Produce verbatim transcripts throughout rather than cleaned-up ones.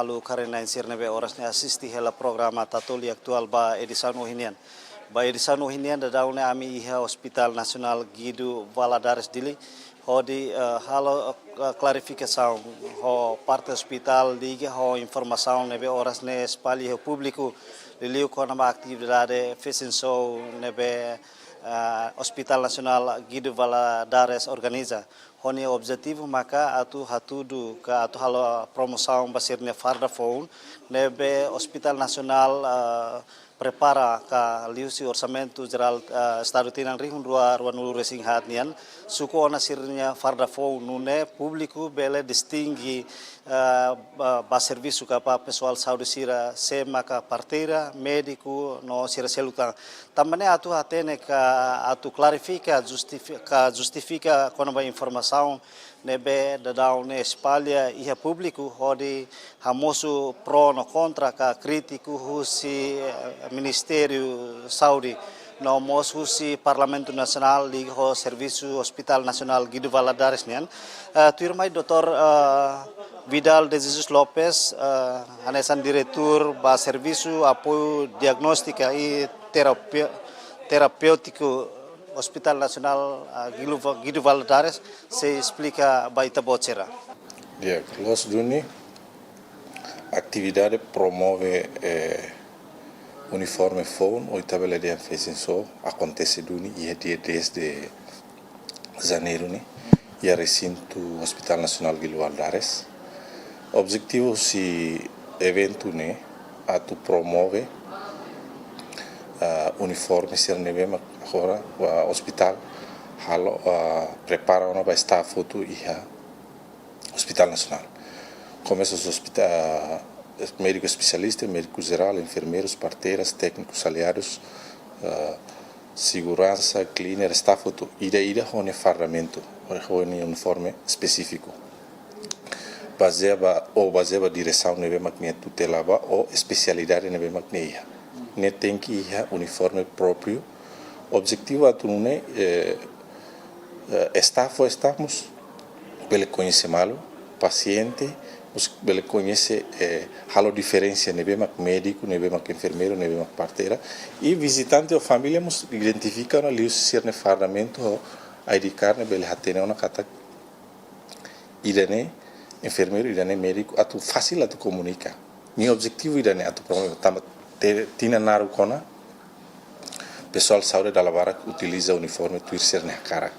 Halo karik-na'in sira ne'ebé oras ne'e asiste hela programa Tatoli Atuál ba edisaun ohin nian. Ba edisaun ohin nian daudaun ne'e ami iha Hospital Nasionál Guido Valadares Dili, hodi, eh, halo, eh, klarifikasaun ho parte ospitál liga ho informasaun ne'ebé oras ne'e espalla iha públiku, liuliu kona-ba atividade fashion show ne'ebé, eh, Hospital Nasionál Guido Valadares organiza. Ho nia objetivu maka atu hatudu ka atu halo promosaun ba sira-nia farda foun ne'ebé Hospital Nasionál, eh, prepara ka liuhusi Orsamentu Jerál, eh, Estadu tinan rihun rua ruanulu-resin-haat nian, suku ona sira-nia farda foun nune'e públiku bele distinge, eh, ba, ba servisu ka ba pesoál saúde sira sé maka parteira, médiku no sira seluk tan. Tanba ne'e atu hatene ka atu klarifika, justifi-, ka justifika kona-ba informasaun ne'ebé daudaun ne'e espalla iha públiku hodi hamosu pró no kontra ka krítiku husi, eh, Ministériu Saúde no mós husi Parlamentu Nasionál liga ho servisu Hospital Nasionál Guido Valadares nian. Eh, tuirmai doutór, eh, Vidal de Jesus Lopes, eh, hanesan diretór ba servisu apoiu diagnóstika i terapia-, terapêutiku Hospital Nasionál, ah, Guido Va-, Guido Valadares, sei esplika ba ita-boot sira. Di'ak, loos duni, atividade promove, eh, uniforme foun, ou ita bele dehan fashion show, akontese duni iha dia dez de janeiru ne'e, iha resintu Hospital Nasionál Guido Valadares. Objetivu husi eventu ne'e atu promove, ah, uniforme sira ne'ebé mak agora, ah, ospitál halo, ah, prepara ona ba staff hotu iha Hospital Nasionál. Komesa husi ospita-, ah, médiku espesialista, médiku jerál, enfermeirus, parteiras, téknikus aliadus, ah, seguransa, cleaner, staff hotu, ida-ida ho nia fardamentu, ho nia uniforme espesífiku. Bazeia ba, ou bazeia ba diresaun ne'ebé mak nia tutela ba, ou espesialidade ne'ebé mak nia iha. Nia tenke iha uniforme própriu. Objetivu atu nune'e, eh, eh, staff ou staff mós bele koñese malu pasiente, mós bele koñese, eh, halo diferensa ne'ebé mak médiku, ne'ebé mak enfermeiru, ne'ebé mak parteira. I vizitante ou família mós identifika ona liuhusi sira-nia fardamentu ho I D card ne'e bele hatene ona katak ida-ne'e enfermeiru, ida-ne'e médiku, atu fasil atu komunika. Nia objetivu ida-ne'e atu promove tanba te-, tinan naruk ona pesoál saúde dala barak utiliza uniforme tuir sira-nia hakarak,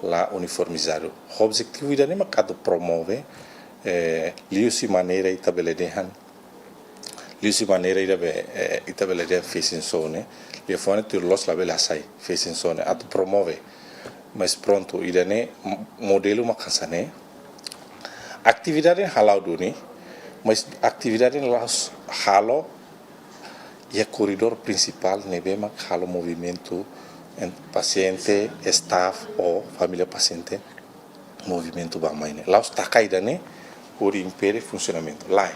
la uniformizadu. Objetivu ida-ne'e mak atu promove, eh, liuhusi maneira ita bele dehan, liuhusi maneira ida be, eh, ita bele dehan fashion show ne'e, liafuan ne'e tuir loos labele hasai fashion show ne'e, atu promove. Mas prontu, ida-ne'e m-, modelu mak hanesan ne'e. Atividade hala'o duni, mas atividade la'ós halo iha koridór prinsipál ne'ebé mak halo movimentu entre pasiente, staff ou família pasiente, movimentu bá-mai ne'e. La'ós taka ida-ne'e hodi impede funsionamentu. Lae.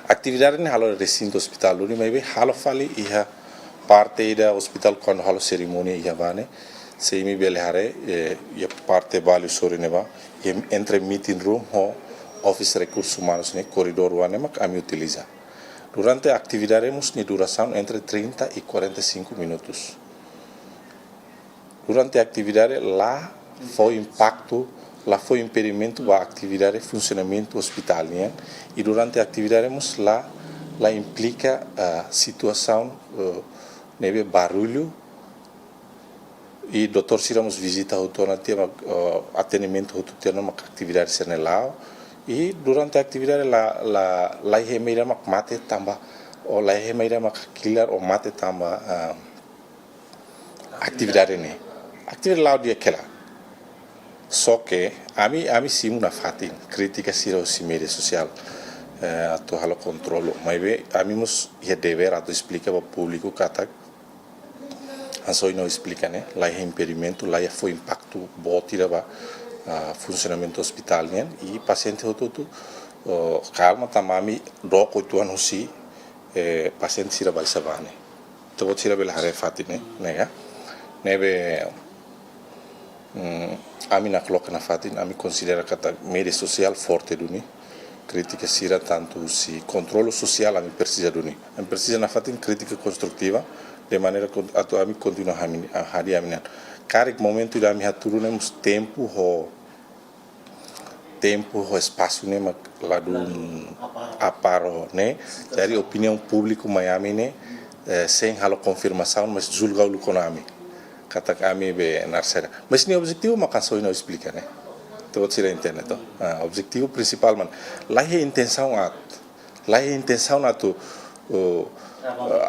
Atividade ne'e halo resintu ospitál duni, maibé halo fali iha parte ida ospitál kuandu halo serimónia iha vane. Se imi bele haree, eh, iha parte balu sorin ne'ebá, iha entre meeting room ho office rekursus umanus ne'e, koridór rua ne'e mak ami utiliza. Durante atividade mós nia durasaun entre trinta e quarenta e cinco minutos. Durante atividade la fó impaktu, la fó impedimentu ba atividade funsionamentu ospitál nian. I durante atividade mós la, la implika, ah, situasaun, eh, ne'ebé barullu. I doutór sira mós vizita hotu ona tiha mak, eh, atendimentu hotu tiha ona mak atividade sira-ne'e la'o. I durante atividade la, la, la iha ema ida mak mate tanba, ou la iha ema ida mak hakilar ou mate tanba, ah, atividade ne'e. Atividade la'o di'ak hela. Só ke ami, ami simu nafatin krítika sira husi média sosiál, eh, atu halo kontrolu. Maibé ami mós iha devér atu esplika ba públiku katak hanesan ohin ha'u esplika ne'e, la iha impedimentu, la iha fó impaktu boot ida ba, ah, funsionamentu ospitál nian, i pasiente hotu-hotu, oh, kalma tanba ami dook uitoan husi, eh, pasiente sira baixa vane. Ita-boot sira bele haree fatin ne'e, ne'e ka? Ne'ebé, mm, ami nakloke nafatin, ami konsidera katak média sosiál forte duni. Krítika sira tantu husi kontrolu sosiál ami presiza duni. Ami presiza nafatin krítika konstrutiva, de maneira kon-, atu ami kontinua ami, hadi'a ami-nian. Karik momentu ida ami hatudu ne'e mós tempu ho, tempu ho espasu ne'e mak ladún aparo ne'e. Jadi opiniaun públiku mai ami ne'e, eh, sein halo konfirmasaun, mas julga uluk ona ami. Katak ami be naran saida. Mas ne'e objetivu mak hanesan ohin ha'u esplika ne'e. Ita-boot sira entende to? Ah, objetivu prinsipál mak laiha intensaun aat. Laiha intensaun atu, uh,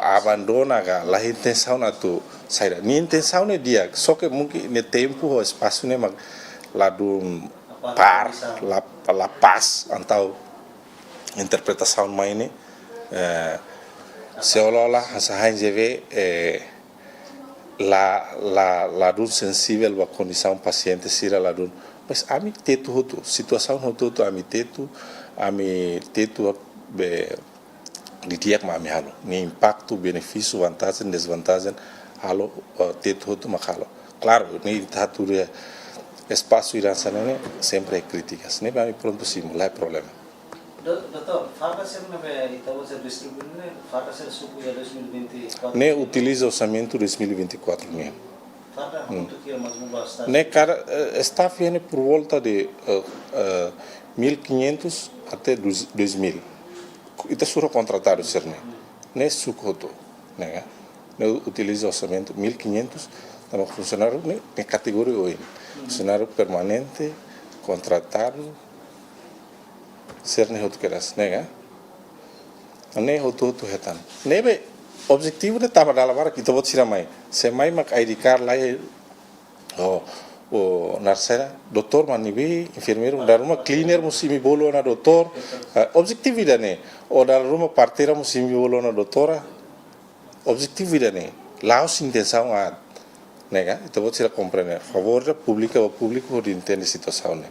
abandona ka, laiha intensaun atu saida. Nia intensaun ne'e di'ak, só ke mungkin nia tempu ho espasu ne'e mak ladún par, la, la pas, entaun interpretasaun mai ne'e, eh, seolah-olah hanesan H N G V, eh, la, la, ladún sensivel ba kondisaun pasiente sira ladún. Mas ami tetu hotu, situasaun hotu-hotu ami tetu, ami tetu be didi'ak mak ami halo. Nia impaktu, benefísiu, vantajen, dezvantajen, halo, eh, tetu hotu mak halo. Klaru, nia ita hatudu iha espasu ida hanesan ne'e, sempre krítikas. Ne'e ami prontu simu, laiha problema. Do-, doutór, farda sira ne'ebé ita-boot sira distribui ne'e, farda sira suku iha dois mil e vinte e quatro? Ne'e utiliza orsamentu dois mil e vinte e quatro nian. Farda, hmm, kuantu kira mais ou menos ba staff? Ne'e kada, eh, staff ne'e por volta de, eh, eh, mil quinhentos até dois, dois mil. Ita sura kontratadu sira-ne'e. Hmm. Ne'e suku hotu, ne'e ka? Ne'e utiliza orsamentu mil quinhentos, tanba funsionáriu ne'e, ne'e kategoria oin. Hmm. Funsionáriu permanente, kontratadu, sira-ne'e hotu kedas, ne'e ka? Ne'e hotu-hotu hetan. Ne'ebé objetivu ne'e tama dala barak ita-boot sira mai. Se mai mak I D card laiha, o, o naran saida, doutór mak ne'ebé, enfermeiru, dala ruma cleaner mós imi bolu ona doutór. Ah, objetivu ida-ne'e. O dala ruma parteira mós imi bolu ona doutora. Objetivu ida-ne'e, la'ós intensaun aat, ne'e ka? Ita-boot sira komprende. Favór ita publika ba públiku hodi entende situasaun ne'e.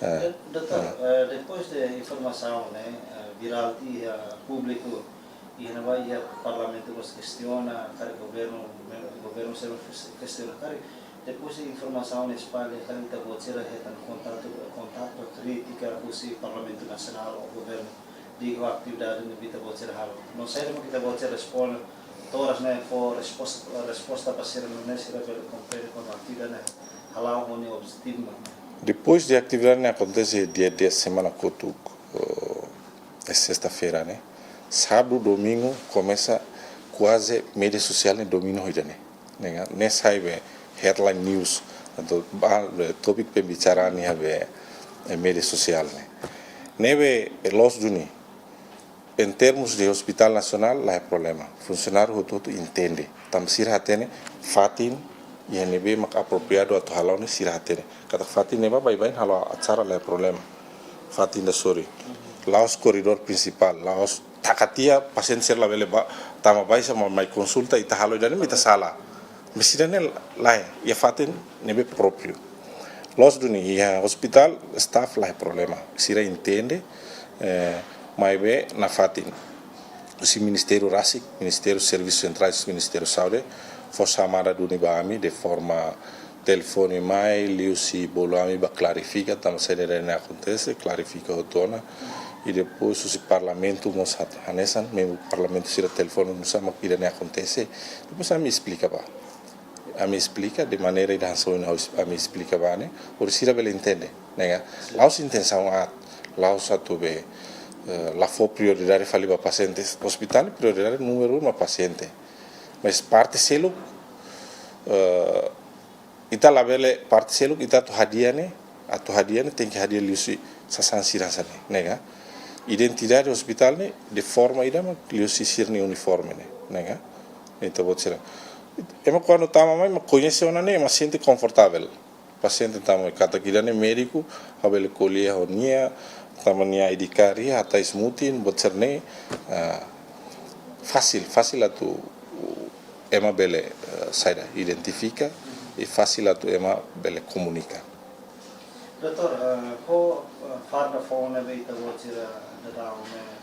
Eh, doutór, eh, depois de informasaun ne'e, eh, virál iha públiku, iha ne'ebá iha parlamentu mós kestiona, karik governu, mem-, governu sira mós kestiona, karik depois de informasaun ne'e espalla, karik ita-boot sira hetan kontatu, kontatu krítika husi Parlamentu Nasionál ou governu, liga ho atividade ne'ebé ita-boot sira halo. No saida mak ita-boot sira responde, todas ne'e fó resposta, resposta ba sira, nune'e sira bele komprende kona-ba atividade ne'e hala'o ho nia objetivu mak ne'e. Depois de atividade ne'e akontese dia dez semana kotuk, eh, é sesta-feira, ne'e. Sábadu, domingu, komesa kuaze média sosiál ne'e domina ho ida-ne'e. Ne'e ka, ne'e sai be headline news, entaun ba, be tópiku pembicaraan iha be, eh, média sosiál ne'e. Ne'ebé, eh, loos duni, em termos de Hospital Nasionál, laiha problema. Funsionáriu hotu-hotu entende. Tanba sira hatene fatin iha ne'ebé mak apropriadu atu hala'o ne'e sira hatene. Katak fatin ne'ebá baibain halo acara laiha problema. Fatin ida sorin. La'ós koridór prinsipál, la'ós taka tiha pasiente sira labele ba, tama baixa mak mai konsulta ita halo ida-ne'e mak ita sala. Mas ida-ne'e lae, iha fatin ne'ebé própriu. Loos duni iha ospitál, staff laiha problema. Sira entende, eh, maibé nafatin husi ministériu rasik, Ministériu Servisu Sentrais, Ministériu Saúde, fó xamada duni ba ami de forma telefone mai, liuhusi bolu ami ba klarifika, tanba saida ida-ne'e akontese, klarifika hotu ona. I depois husi parlamentu mós hat-, hanesan, membru parlamentu sira telefone nu'usá mak ida-ne'e akontese. Depois ami esplika ba. Ami esplika de maneira ida hanesan ohin ha'u es-, ami esplika ba ne'e, hodi sira bele entende, ne'e ka? La'ós intensaun aat, la'ós atu be, eh, la fó prioridade fali ba pasiente. Ospitál prioridade númeru mak pasiente. Mas parte seluk, eh, ita labele parte seluk ita atu hadi'a ne'e, atu hadi'a ne'e tenke hadi'a liuhusi sasán sira hanesan ne'e, ne'e ka? Identidade ospitál ne'e de forma ida mak liuhusi sira-nia uniforme ne'e, ne'e ka? Ita-boot sira. Ema kuandu tama mai mak koñese ona ne'e, mak sente konfortavel. Pasiente tama mai katak ida-ne'e médiku, ha'u bele ko'alia ho nia, tama nia I D card iha, hatais mutin, buat sira-ne'e, ah, fasil, fasil atu ema bele, eh, saida, identifika, i fasil atu ema bele komunika. Doutór, eh, ho, eh, farda foun ne'ebé ita-boot sira daudaun ne'e,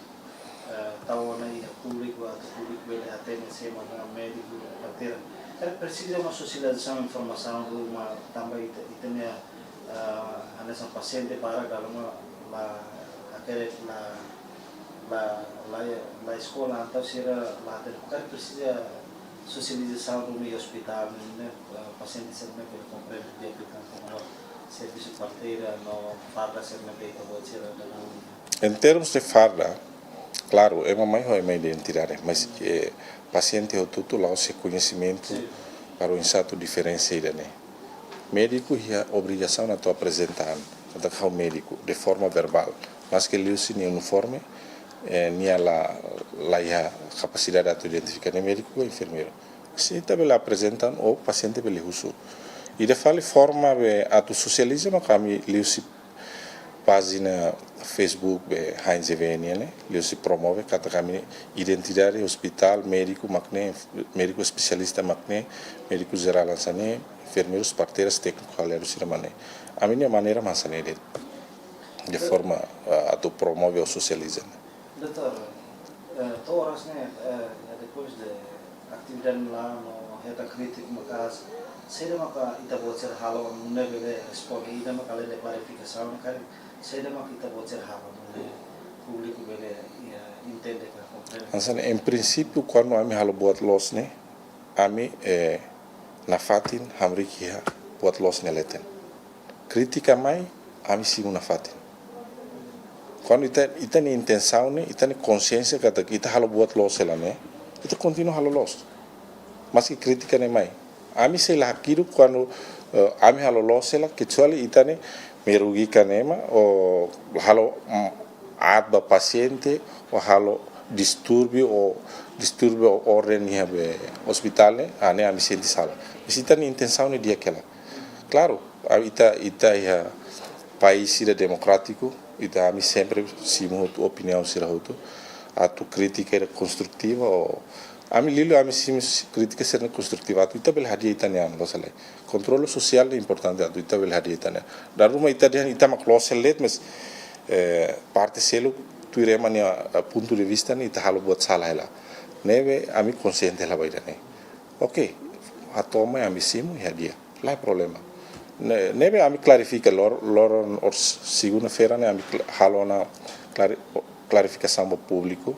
eh, tau ona iha públiku, atu públiku bele hatene sé mak médiku, parteira. Karik presiza mak sosializasaun informasaun ruma tanba ita, ita-nia, eh, hanesan pasiente barak dala ruma la, la Karik la, la, la, la eskola, entaun sira la hatene, karik presiza sosializasaun duni iha ospitál ne'e, eh, pasiente sira ne'e bele komprende di'ak liután kona-ba servisu parteira no farda sira ne'ebé ita-boot sira daudaun. Em termos de farda, klaru, ema mai ho ema identidade, mas, eh, pasiente hotu-hotu la'ós iha koñesimentu, sin, para oinsá atu diferensia ida-ne'e. Médiku iha obrigasaun atu aprezenta an, atu ha'u médiku, de forma verbál. Maske liuhusi nia uniforme, eh, nia la, la iha kapasidade atu identifika ne'e médiku ka enfermeiru. Sin, ita bele aprezenta an ou pasiente bele husu. Ida fali forma be atu sosializa mak ami liuhusi pájina Facebook be H N Z V nian ne'e, liuhusi promove katak ami identidade ospitál, médiku mak ne'e, médiku espesialista mak ne'e, médiku jerál hanesan ne'e, enfermeirus, parteiras, tékniku, haleru sira mak ne'e. Ami-nia maneira mak hanesan ne'e de'it. De forma, ah, atu promove ou sosializa. Doutór, eh, to'o oras ne'e, eh, depois de atividade ne'e la'o no hetan krítika maka'as, saida maka ita-boot sira halo nune'e bele responde, ida maka alende klarifikasaun, karik saida maka ita-boot sira halo nune'e públiku bele, eh, entende ka komprende? Hanesan, em princípio, kuandu ami halo buat loos ne'e, ami, eh, nafatin hamriik iha buat loos ne'e leten. Krítika mai, ami simu nafatin. Kuandu ita, ita-nia intensaun ne'e, ita-nia konsiénsia katak ita halo buat loos hela ne'e, ita kontinua halo loos. Maske krítika ne'e mai. Ami sei la hakiduk kuandu, eh, ami halo loos hela, kecuali ita ne'e merugikan ema, ou halo, mm, aat ba pasiente, ou halo distúrbiu, ou distúrbiu orden iha be ospitál ne'e, ah, ne'e ami sente sala. Mas ita-nia intensaun ne'e di'ak hela. Klaru, ah, ita, ita iha país ida demokrátiku, ita ami sempre simu hotu opiniaun sira hotu, atu krítika ida konstrutiva, ou ami liuliu ami simu krítika sira ne'e konstrutiva, atu ita bele hadi'a ita-nia an, loos ka lae. Kontrolu sosiál ne'e importante atu ita bele hadi'a ita-nia an. Dala ruma ita dehan ita mak loos hela de'it, mas, eh, parte seluk tuir ema nia, eh, pontu de vista ne'e ita halo buat sala hela. Ne'ebé ami konsiente hela ba ida-ne'e. Oke, hato'o mai ami simu, iha di'ak. Laiha problema. Ne-, ne'ebé ami klarifika lor-, loron ou segunda-feira ne'e ami kla-, halo ona klari-, klarifikasaun ba públiku,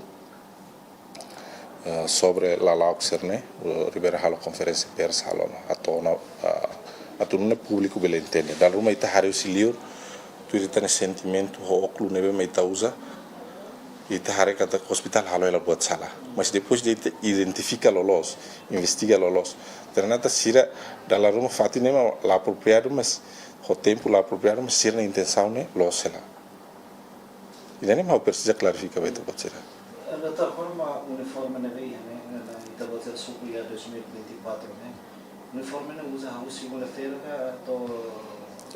eh, sobre lala'ok sira-ne'e, eh, Ribeira halo konferénsia pers halo ona, atu ona, eh, atu nune'e públiku bele entende. Dala ruma ita haree husi liur, tuir ita-nia sentimentu ho ókulu ne'ebé mak ita uza, ita haree katak ospitál halo hela buat sala. Mas depois de ita identifika loloos, investiga loloos, ternyata sira dala ruma fatin ne'e mak la apropriadu, mas ho tempu la apropriadu, mas sira-nia intensaun ne'e loos hela. Ida-ne'e mak ha'u presiza klarifika ba ita-boot sira. Eh, doutór, forma uniforme ne'ebé iha ne'e, ne'e, ne'e ita-boot sira suku iha dois mil e vinte e quatro ne'e. Uniforme ne'e uza hahú segunda-feira ka to'o,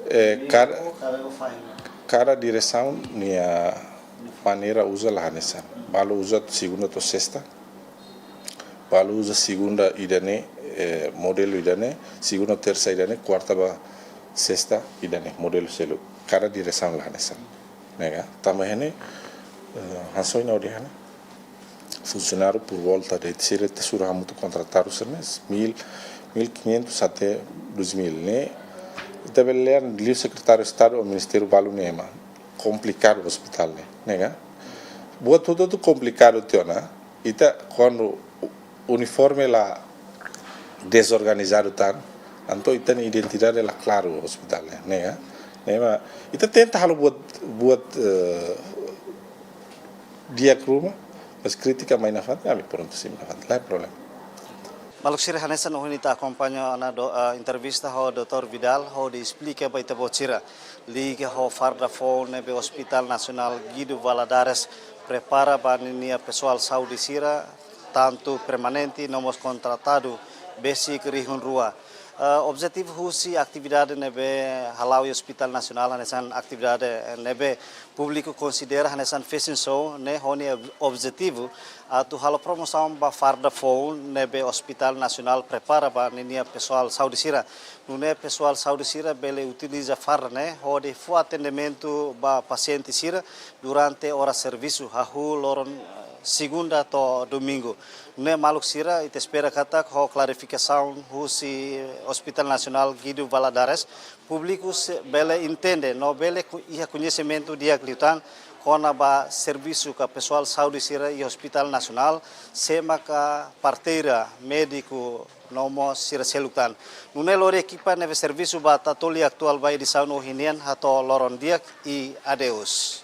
eh, domingu kada, ka kada fahe? Kada diresaun nia maneira uza la hanesan. Balu uza segunda to'o sesta. Balu uza segunda ida-ne'e, eh, modelu ida-ne'e, segunda, tersa ida-ne'e, kuarta ba sesta ida-ne'e, modelu seluk. Kada diresaun la hanesan. Ne'e ka, tanba ne'e, eh, hanesan ohin ha'u dehan ne'e, funsionáriu por volta de, se ita sura hamutuk kontratadu sira-ne'e, mil, mil quinhentos até dois mil ne'e. Ita bele lee liu Sekretáriu Estadu ou Ministériu balu nia ema. Komplikadu ospitál ne'e, ne'e ka? Buat hotu-hotu komplikadu tiha ona. Ita kuandu uniforme la dezorganizadu tan, entaun ita-nia identidade la klaru ospitál ne'e, ne'e ka? Ne'e mak ita tenta halo buat, buat, eh, di'ak ruma, mas krítika mai nafatin, ami prontu simu nafatin, laiha problema. Maluk sira, hanesan ohin ita akompaña ona do-, eh, entrevista ho doutór Vidal, hodi esplika ba ita-boot sira liga ho farda foun ne'ebé Hospital Nasionál Guido Valadares prepara ba ninia pesoál saúde sira, tantu permanente no mós kontratadu, besik rihun rua. Eh, objetivu husi atividade ne'ebé hala'o iha Hospital Nasionál hanesan atividade, eh, ne'ebé públiku konsidera hanesan fashion show ne'e, ho nia ob-, objetivu atu halo promosaun ba farda foun ne'ebé Hospital Nasionál prepara ba ninia pesoál saúde sira. Nune'e pesoál saúde sira bele utiliza farda ne'e hodi fó atendimentu ba pasiente sira durante oras servisu, hahú loron, eh, segunda to'o domingu. Nune'e maluk sira, ita espera katak ho klarifikasaun husi Hospital Nasionál Guido Valadares, públiku sei bele entende no bele ku-, iha koñesimentu di'ak liután kona-ba servisu ka pesoál saúde sira iha Hospital Nasionál, sé maka parteira, médiku no mós sira seluk tan. Nune'e lori ekipa ne'ebé servisu ba Tatoli Atuál ba edisaun ohin nian hato'o loron di'ak i adeus.